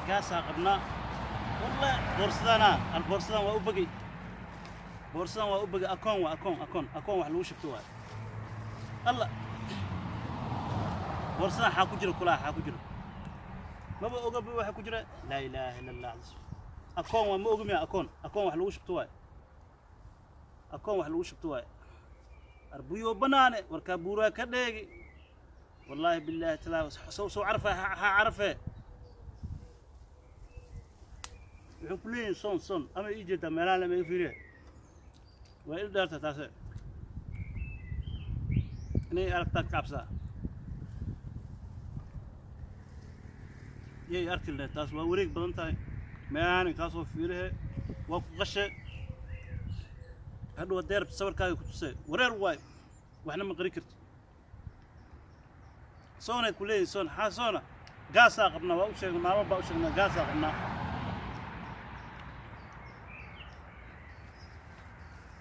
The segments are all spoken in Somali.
Gaasaa qabnaa. Walla boorsadaana al boorsadan waa u bagay, boorsadan waa u bagay. Akoon waa akoon, akoon, akoon wax lagu shubto waay. Alla, boorsadan xaa ku jira? Kulaa xaa ku jira? Maba oga ba waxa ku jira. Laa ilaaha illa Allah. Akoon waa, ma oga miya? Akoon, akoon wax lagu shubto waay, akoon wax lagu shubto waay. Arbuyo banaane warkaa buuraa ka dheegi. Wallaahi bilaahi talaa soo soo carfa ha carafee. Wuxuu ku leeyihin soon soon ama ii jeedaa meelaha lama iga fiiriya. Waa il dheerta taase inay aragtaa ka cabsaa. Yay arki lahayd taas waa wareeg badan tahay. Meelahan kaasoo fiirihe waa ku qashe. Hadhow haddee rabto sawirkaaga ku tusee. Wareer waay, waxna ma qari karti. Soonay ku leeyihin soon xaa soona. Gaasaa qabnaa, waa u sheegnay, maalmo baa u sheegnaa. Gaasaa qabnaa,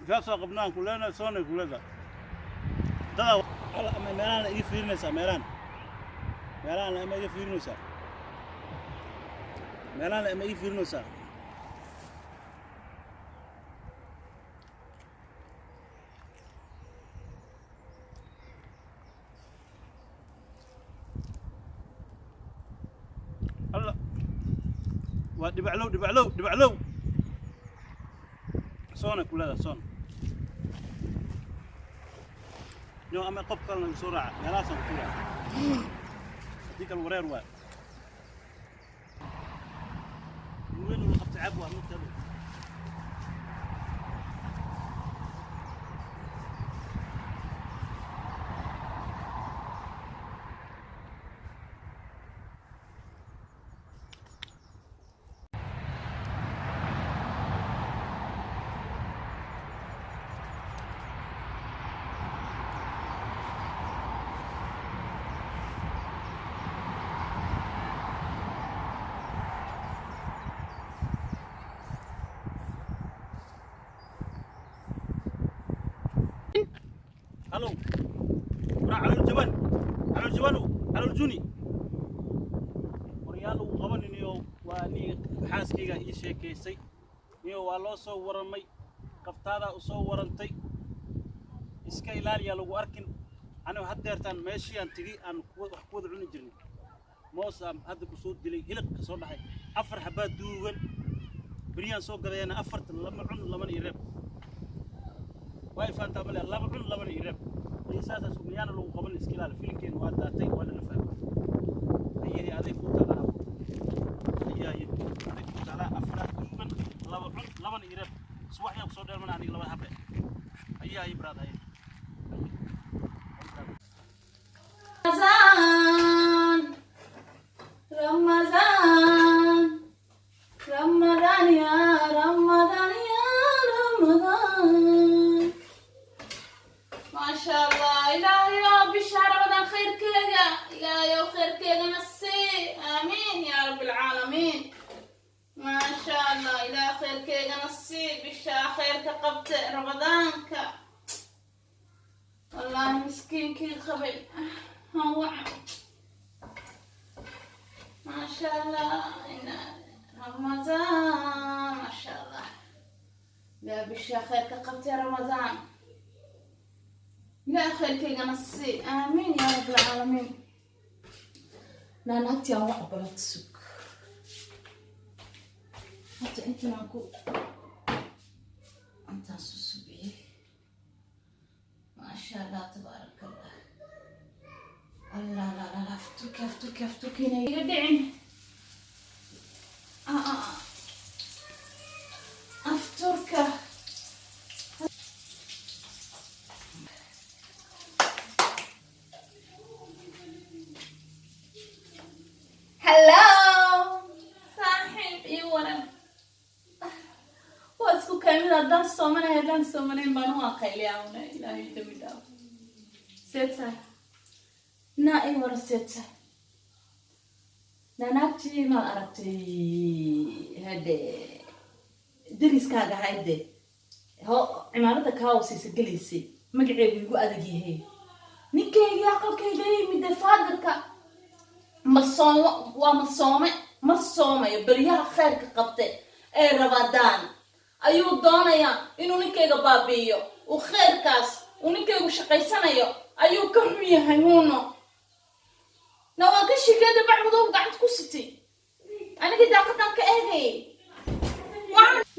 gaasaa qabnaan ku leenahay, soonay ku leedahay. Dadaa ama meelahan iga fiirinaysaa, meelahan, meelahan ama iga fiirinaysaa, meelahan ama iga fiirinaysaa. Alla, waa dhibaclow, dhibaclow, dhibaclow. Soonay ku leedahay soon yo ama qof kalena igu soo raaca. Meelahaasaan ku tuuraa, haddii kale wareer waay. Weyn la qabta caab waa mid. Halo, waraa calool jaban, calool jabanu, calool juni. Waryaal ugu qabaniniyo waa aniga xaaskayga ii sheekaysay niyo. Waa loo soo waramay, qaftaadaa u soo warantay. Iska ilaaliyaa lagu arkin. Anigu haddeertaan meeshii aan tegey aan wax ku wada cuni jirnay, moos aan hadda ku soo dilay, hiliq ka soo dhaxay, afar xabaa duugan. Beriyaan soo gadayana afarta lama cun, lamana ii reeb. Way fahantaa male? Laba cun, labana ii reeb. Saasaas miyaana lagu qaban? Iska ilaali. Filinkeena waa daatay, waa lala fahmay. Haye, aday kuu taalaa. Haye, haye, aday kuu taalaa. Afaraad duugan, laba cun, labana ii reeb. Subaxyaa kusoo dheermana aniga laba habe. Haye, haye brother, haye. Ramazan, Ramazan, Ramadan ya Ramadan ya Ramadan. Maasha Allah, Ilaahayow bisha Ramadaan khayrkeega, Ilaahayow khayrkeega na sii, aamiin ya rabbi alcaalamiin. Maasha Allah, Ilaah khayrkeega na sii bisha khayrka qabte Ramadaanka. Wallaahi miskiinkii qabay hawac. Maasha Allah, ina Ramadaan, maasha Allah. Ilaah bisha khayrka qabte Ramadaan. Ilaah khayrkeygana sii, aamiin ya rabbi alcaalamiin. Naanaagtii aan wax balad sug. Horta intan aan ku intaan susubiyey. Maasha Allah, tabaaraka Allah. Allah la la la, afturki, afturki, afturki inay iga dhicin. Ah, ah, ah. Afturka. Hello, saaxiib, ii waran. Waa isku kaamid haddaan soomanahay, haddaan soomanayn baan u aqayliyaa una. Ilaahay dambi dhaaf. See tahay naa? Ii waran, see tahay naanaagtii? Maad aragtay hade dariskaaga hayde ho cimaarada kaa hooseysa gelaysay? Magaceedu igu adag yahay. Ninkaygii aqalkayga yimid, faadirka ma soomo, waa ma soome. Ma soomayo beryaha khayrka qabte ee Rabadaan ayuu doonayaa inuu ninkayga baabi'iyo. Uu khayrkaas uu ninkaygu shaqaysanayo ayuu ka xun yahay. Huuno na waan ka shikeeda, bacmadow gacanta ku sitay, anigii daaqadan ka eegayay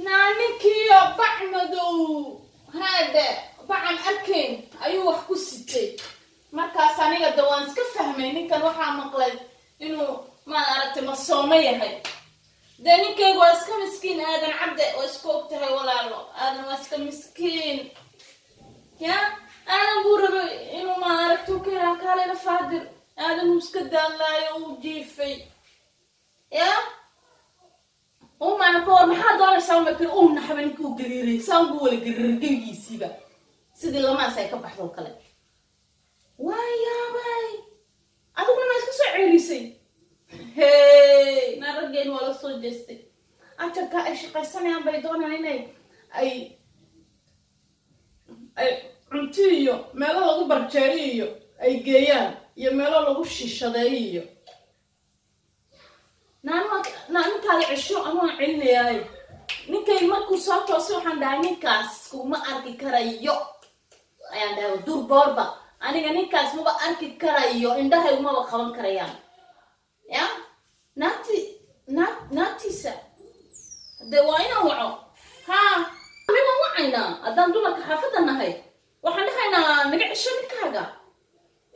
naa ninkiiyo bac madow haadhe, bacan arkayn ayuu wax ku sitay. Markaas aniga da waan iska fahmay, ninkan waxaa maqlay inuu, maad aragtay, masoomo yahay. Dee ninkaygu waa iska miskiin, Aadan Cabde, waa iska og tahay walaalo. Aadan waa iska miskiin. Ya Aadan buu rabay inuu, maad aragtay, u keenaa kaalena faadir. Aadan uu iska daalaayo, uu jiifay. Ya umana ka war, maxaa doonaysaa? Uma kale uu naxba, ninka uu gariiray, saan buu wala gariiray gebigiisiiba, sidii lamaas ay ka baxdo kale. Waa yaabay, adiguna ma iska soo ceerisay? Hey, na raggeen waa la soo jeestay. Ajarka ay shaqaysanayaan bay doonayaan inay ay cunto iyo meelo lagu barjeeyo iyo ay geeyaan iyo meelo lagu shishadeeyo iyo naa ninkaada cesho ama waan celinayaayo. Ninkay markuu soo toosay waxaan dhahay, "Ninkaas kuma arki karayo," ayaan dhahay. Durboorba aniga ninkaas maba arki karayo, indhahaygu maba qaban karayaan. Ya naagti, naag naagtiisa dee waa inaan waco. Ha, mi waan wacaynaa haddaan dumarka xaafadda nahay. Waxaan dhahaynaa, "Naga cesho ninkaaga."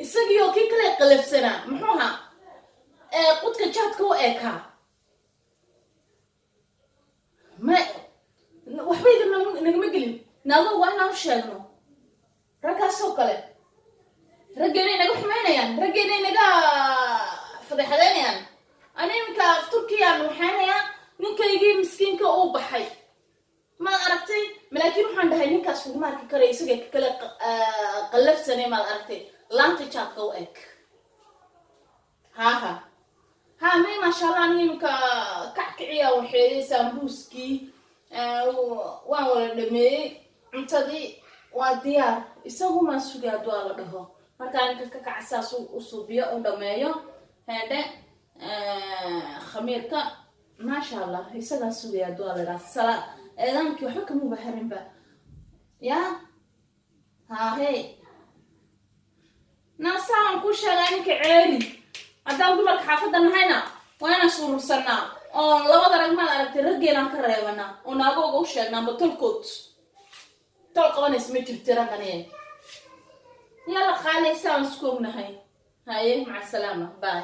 Isagiioo kii kale qalafsanaa, muxuu ahaa, ee qudka jaadka u eekaa, ma waxba idin nagama gelin. Naago waa inaan u sheegno raggaasoo kale. Raggeenay naga xumaynayaan, raggeenay naga fadeexadeynayaan. Ani iminka af Turkiyaan waxaynayaa, ninkaygii miskiinka uu baxay, maad aragtay. Laakiin waxaan dhahay, ninkaas kuguma arki karaya, isaga ka kale qallafsanay, maad aragtay, laanta jaadka u eg. Haha ha, may, maasha Allah. Aniga iminka kackiciyaa waxeeyey saambuuskii, waan wada dhameeyey cuntadii, waa diyaar. Isagumaan sugay hadduu la dhaho. Markaa inka ka kaca saas u suubiyo, u dhameeyo heedhe khamiirka, maasha Allah. Isagaa sugaya hadduu la dhaha. Sala eedaankii waxba kamuba harinba. Ya hahe, naasaan ku sheegaa, ninka ceeri. Haddaan dumarka xaafadda nahayna waa inaan surursanaa oon labada rag, maad aragtay, raggeenaan ka reebanaa oo naagooga u sheegnaanba. Tolkood tol qabanaysa ma jirti raggani. Yalla qaalaysa, aan isku ognahay. Haye, maca salaama, bye.